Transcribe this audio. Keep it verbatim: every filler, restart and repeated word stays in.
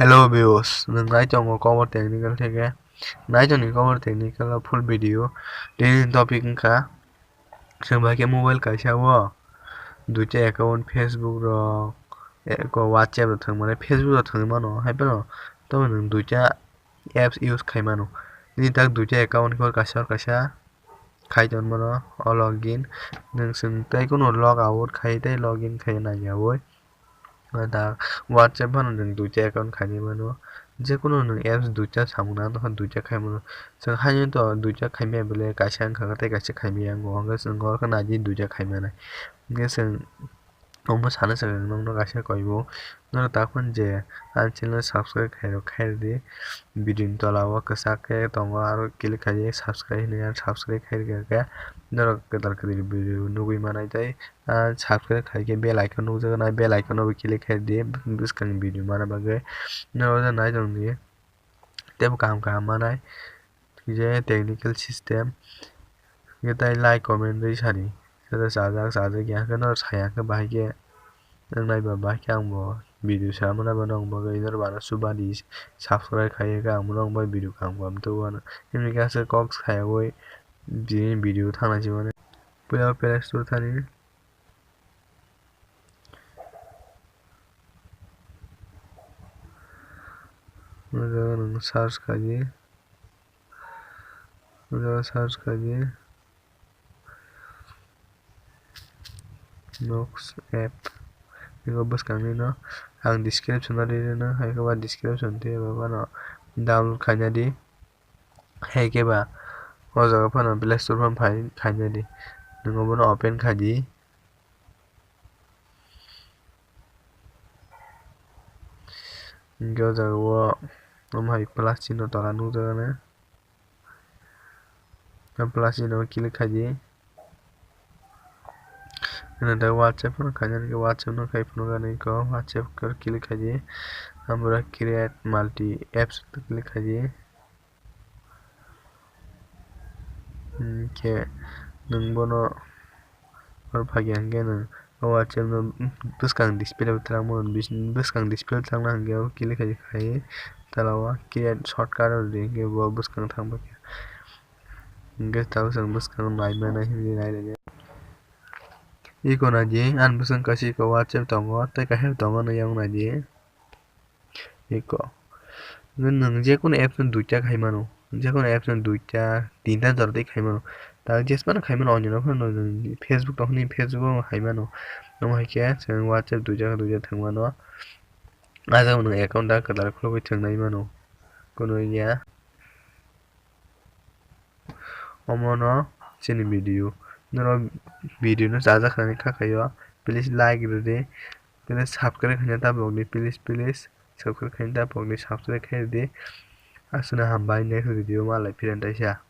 Hello viewers, nwng nai tongo Kobor Technical theke. Nai tongni Kobor Technical o full video. Tini topic wngkha, chwng bai khe mobile kaisa o duita account, Facebook rok, eko WhatsApp rok thwng mano, Facebook rok thwng mano, hai phano tamo nwng duita apps use khai mano. Nini tak duita account khe kaisa kaisa khai ton mano, o login. Nwng chwng tei kuno log out khai tei login khai naiyaui. Da WhatsApp phano nwng duita account khainai mano. Je kuno nwng apps duita samung nang tongkha, duita khai mano. Chwng haino to duita khaimaya bele kaisa wngkha tei kaisa khaimaya wngo. Hwnkhe chwng oro khe naidi duita khaimanai. Hwnkhe chwng omo sana se nokno kaisa koibo. Norok takhon je ani channel subscribe khairok khairdi. Video ni tola o kwchak khe tongo, aro click khai subscribe hinwi, subscribe khai rwkha khe norok kwtal kwtal video nugwi manai tei. Ah, subscribe khai khe bell icon nukjago, nai bell icon no bo click khai di, bwskang video mana bagwi. Norok nai tong di, teibo kaham kaham manai, je technical system, je tai like comment rwi sadi, joto chajak chajak ya khe norok saya khe bahai khe, nang naiba bahai khe ang bo video sama naiba nong bagwi norok bana chuba di, subscribe khai khe ang bo nong bai video kaham kaham tubui mano. Himni khe aswk kok sayui tini video thangna simi mano. Puila Play Store thani. O jaga nwng search khaidi. O jaga search khaidi. Nox app. Eko bwskangni no ang description o rwi rwno, hai khe ba description tei abo phano download khaina di. Hai khe ba o jaga phano Play Store phano phai khaina di. Nwng obono open khaidi. Hwnkhe o jaga o omo hai plus chinno tola nukjak ani. O plus chinno click khaidi. Hwnkhe WhatsApp phano khaina hwnkhe WhatsApp no khai phunukjak ani eko WhatsApp khe click khaidi. Abo create multi apps click khaidi. Hwnkhe nwng bono oro phai khe hwnkhe nwng o WhatsApp no bwskang display bo twlangmano, bwskang display twlangna hwnkhe o click khai khai tola o create shortcut o rwdi hwnkhe bo bwskang thang paikha. Hwnkhe tabuk chwng bwskang nai mano himdi nai rwdi. Eko naidi ani bwskang kaisa eko WhatsApp tongo tei kaisa tongo no yang naidi. Eko. Nwng jekunu apps no duita khai mano. Jekunu apps no duita, tinta jora tei khai mano. Ta jesmano khai mano, onyo no phano nwng Facebook tong hwnwi Facebook o khai mano. Omo hai khe chwng WhatsApp duita, duita thwng mano. Ah jaga nwng account da kwtal khulugwi thwng nai mano. Kunu ya. Omono chini video. Norok video no chajak khainai kha khaio. Please like rwdi. Please subscribe khaina tabokdi. Please, please subscribe khaina tabokdi. Subscribe khairwdi. Aswkno hambai next video malai phiran taisa.